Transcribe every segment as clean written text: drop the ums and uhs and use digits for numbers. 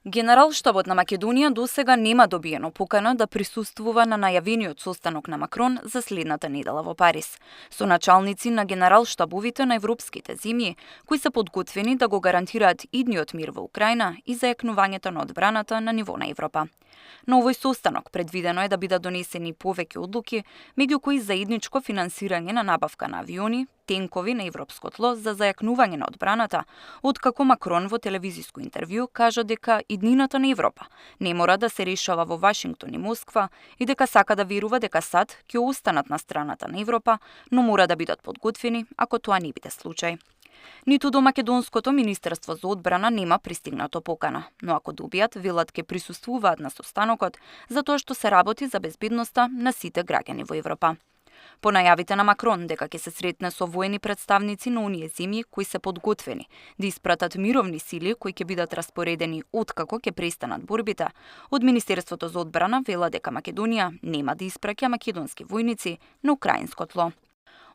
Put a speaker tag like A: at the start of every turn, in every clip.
A: Генералштабот на Македонија досега нема добиено покана да присуствува на најавениот состанок на Макрон за следната недела во Париз, со началници на генералштабовите на европските земји, кои се подготвени да го гарантираат идниот мир во Украина и зајакнувањето на одбраната на ниво на Европа. На овој состанок предвидено е да бидат донесени повеќе одлуки, меѓу кои заедничко финансирање на набавка на авиони, тенкови на европско тло за зајакнување на одбраната, откако Макрон во телевизиско интервју кажа дека иднината на Европа не мора да се решава во Вашингтон и Москва и дека сака да верува дека САД ќе останат на страната на Европа, но мора да бидат подготвени ако тоа не биде случај. Ниту до Македонското Министерство за одбрана нема пристигнато покана, но ако добијат, велат ке присуствуваат на состанокот, затоа што се работи за безбедноста на сите граѓани во Европа. По најавите на Макрон дека ќе се сретне со воени представници на оние земји кои се подготвени да испратат мировни сили кои ќе бидат распоредени откако ќе престанат борбите, од Министерството за одбрана вела дека Македонија нема да испраќа македонски војници на украинско тло.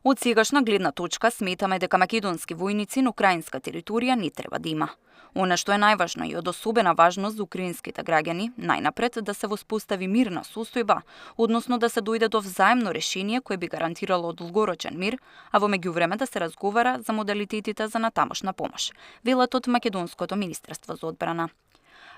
A: Од сегашна гледна точка сметаме дека македонски војници на украинска територија не треба да има. Она што е најважно и од особена важност за украинските граѓани, најнапред да се воспостави мирна состојба, односно да се дојде до взаемно решение кое би гарантирало долгорочен мир, а во меѓувреме да се разговара за модалитетите за натамошна помош, велат од Македонското Министерство за одбрана.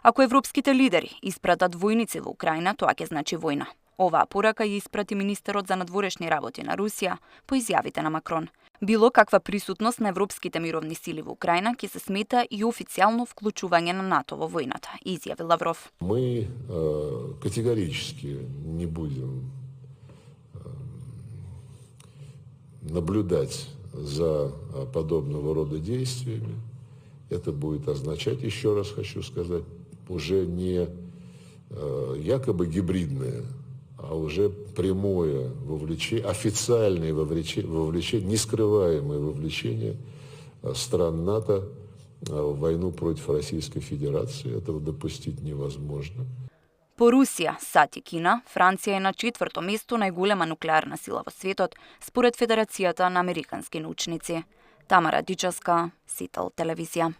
A: Ако европските лидери испратат војници во Украина, тоа ќе значи војна. Оваа порака ја испрати министерот за надворешни работи на Русија по изјавите на Макрон. Било каква присутност на европските мировни сили во Украина ќе се смета и официјално вклучување на НАТО во војната, изјави Лавров.
B: Мы категорически не будем наблюдать за подобного рода действиями. Это будет означать, еще раз хочу сказать, уже не якобы гибридное, а уже прямое вовлечение, официальное вовлечение, нескрываемое вовлечение стран НАТО в войну против Российской Федерации. Этого допустить невозможно.
A: По Русија, САД и Кина, Франција е на 4-то место најголема нуклеарна сила во светот, според Федерацијата на американски научници. Тамара Дичевска, Сител телевизија.